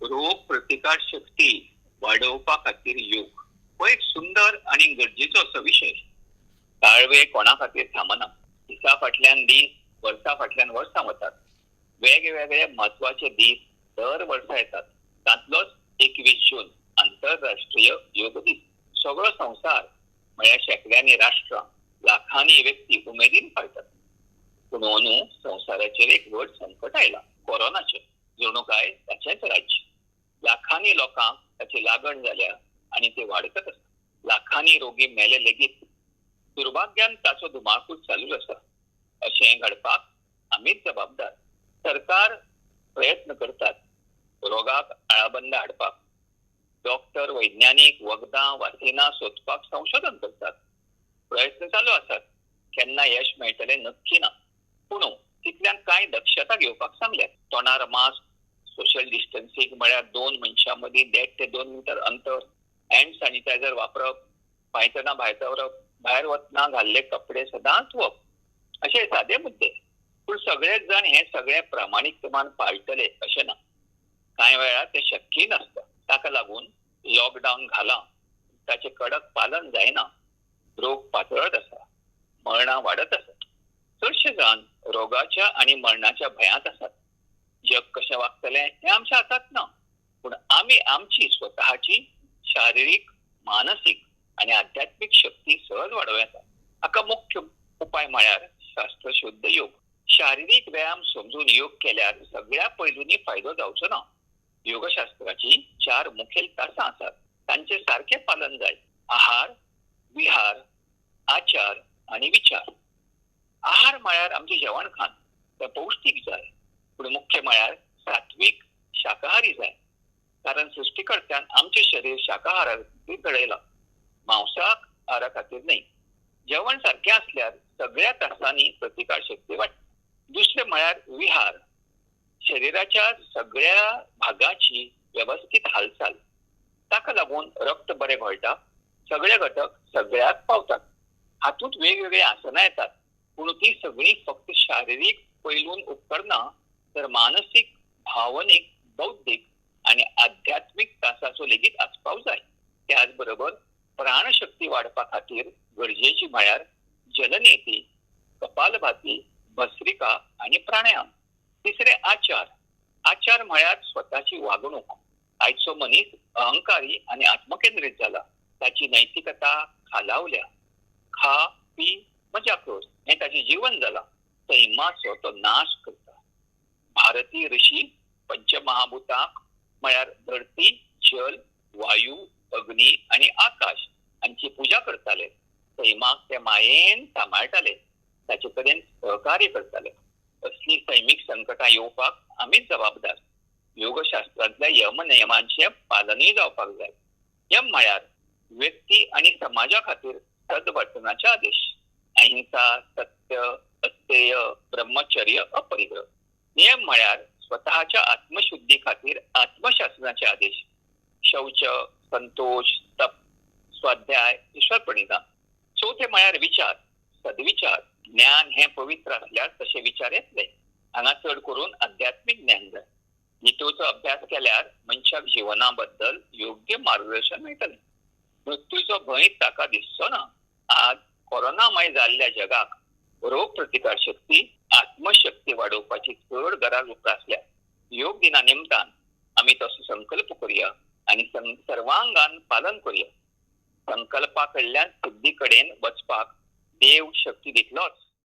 रोग प्रतिकार शक्ती वाडोवपा खातीर योग हो एक सुंदर आनी गरजेचो असो विशय. काळवे कोणा खातीर थांबना. दिसा फाटल्यान दीस, वर्सा फाटल्यान वर्सां वतात. वेगवेगळे म्हत्वाचे दीस दर वर्सा येतात. तांतलोच 21 जून आंतरराष्ट्रीय योग दीस. सगळो संवसार म्हळ्यार शेंकड्यांनी राष्ट्रां, लाखांनी व्यक्ती उमेदीन पाळटात. पूण अंदू संवसाराचेर एक व्हड संकट आयलां, कोरोनाचें. जणू काय ताचेंच राज्य. लाखांनी लोकांक ताची लागण जाल्या आनी ते वाडतच आसा. लाखांनी रोगी मेले लेगीत. दुर्भाग्यान ताचो धुमाकूळ चालूच आसा. अशें घडपाक आमीच जबाबदार. सरकार प्रयत्न करतात रोगाक आळाबंद हाडपाक. डॉक्टर, वैज्ञानीक वखदां, वासिनां सोदपाक संशोधन करतात. प्रयत्न चालू आसात. केन्ना यश मेळटलें नक्की ना. पूण तितल्यान कांय दक्षता घेवपाक सांगल्यात. तोंडार मास्क, सोशल डिस्टन्सिंग म्हळ्यार 2 मनशां मदीं 1.5 ते 2 मिटर अंतर, हँड सॅनिटायझर वापरप, पांयतना भायर दवरप, भायर वतना घाल्ले कपडे सदांच धुवप, अशे सादे मुद्दे. पूण सगळेच जाण हें सगळें प्रामाणीकपणान पाळटले अशें ना. कांय वेळार तें शक्य नासता. ताका लागून लॉकडावन घालां, ताचें कडक पालन जायना. रोग पातळत आसा, मरणां वाडत आसात. चडशे जाण रोगाच्या आनी मरणाच्या भयांत आसात. जग कशें वागतलें हें आमच्या हातांत ना. पूण आमी आमची स्वतःची शारिरीक, मानसीक आनी आध्यात्मीक शक्ती सहज वाडोवं येता. हाका मुख्य उपाय म्हळ्यार शास्त्रशुद्ध योग. शारिरीक व्यायाम समजून योग केल्यार सगळ्या पैलूंनी फायदो जावचो ना. योगशास्त्राची 4 मुखेल तासां आसात. तांचें सारकें पालन जाय. आहार, विहार, आचार आनी विचार. आहार म्हळ्यार आमचें जेवण खाण, तें पौश्टीक जाय. पूण मुख्य म्हळ्यार सात्वीक शाकाहारी जाय. कारण सृश्टीकर्त्यान आमचें शरीर शाकाहारा खातीर घडयलां, मांसाहारा खातीर न्हय. जेवण सारकें आसल्यार सगळ्या तासांनी प्रतिकार शक्ती वाडटा. दुसरें म्हळ्यार विहार. शरिराच्या सगळ्या भागाची वेवस्थीत हालचाल. ताका लागून रक्त बरें घोळटा, सगळे घटक सगळ्याक पावतात. हातूंत वेगवेगळीं आसनां येतात. पूण ती सगळीं फक्त शारिरीक पैलून उपकरना, तर मानसीक, भावनीक, बौद्धीक आनी आध्यात्मीक तासाचो लेगीत आस्पाव जाय. त्याच बरोबर प्राणशक्ती वाडपा खातीर गरजेची म्हळ्यार जलनेती, कपालभाती, भस्त्रिका आनी प्राणायाम. तिसरें आचार. आचार म्हळ्यार स्वताची वागणूक. आयचो मनीस अहंकारी आनी आत्मकेंद्रीत जाला. ताची नैतिकता खालावल्या. खा, पी, मजा कर हें ताचें जीवन जालां. सैमाचो तो नाश करता. भारतीय ऋषी पंचमहाभूतांक म्हळ्यार धरती, जल, वायू, अग्नी आनी आकाश हांची पुजा करताले. सैमाक ते मायेन सांबाळटाले, ताचे कडेन सहकार्य करताले. असली सैमीक संकटां येवपाक आमीच जबाबदार. योगशास्त्रांतल्या यम नियमांचें पालनूय जावपाक जाय. यम म्हळ्यार व्यक्ती आनी समाजा खातीर सद्वर्तनाचे आदेश. अहिंसा, सत्य, अस्तेय, ब्रह्मचर्य, अपरिग्रह. नियम म्हळ्यार स्वतःच्या आत्मशुद्धी खातीर आत्मशासनाचे आदेश. शौच, संतोष, तप, स्वाध्याय, ईश्वर प्रणिधान. चवथें म्हळ्यार विचार, सद्विचार. ज्ञान हें पवित्र आसल्यार तशे विचार येतले. हांगा चड करून आध्यात्मीक ज्ञान जाय. गीतेचो अभ्यास केल्यार मनशाक जिवना बद्दल योग्य मार्गदर्शन मेळटलें. मृत्यूचो भंय ताका दिसचो ना. आज कोरोनामय जाल्ल्या जगाक रोग प्रतिकार शक्ती, आत्मशक्ती वाडोवपाची चड गरज उप्रासल्या. योग दिना निमतान आमी तसो संकल्प करुया आनी सर्वांगान पालन करुया. संकल्पा कडल्यान सिद्धी कडेन वचपाक देव शक्ती दितलोच.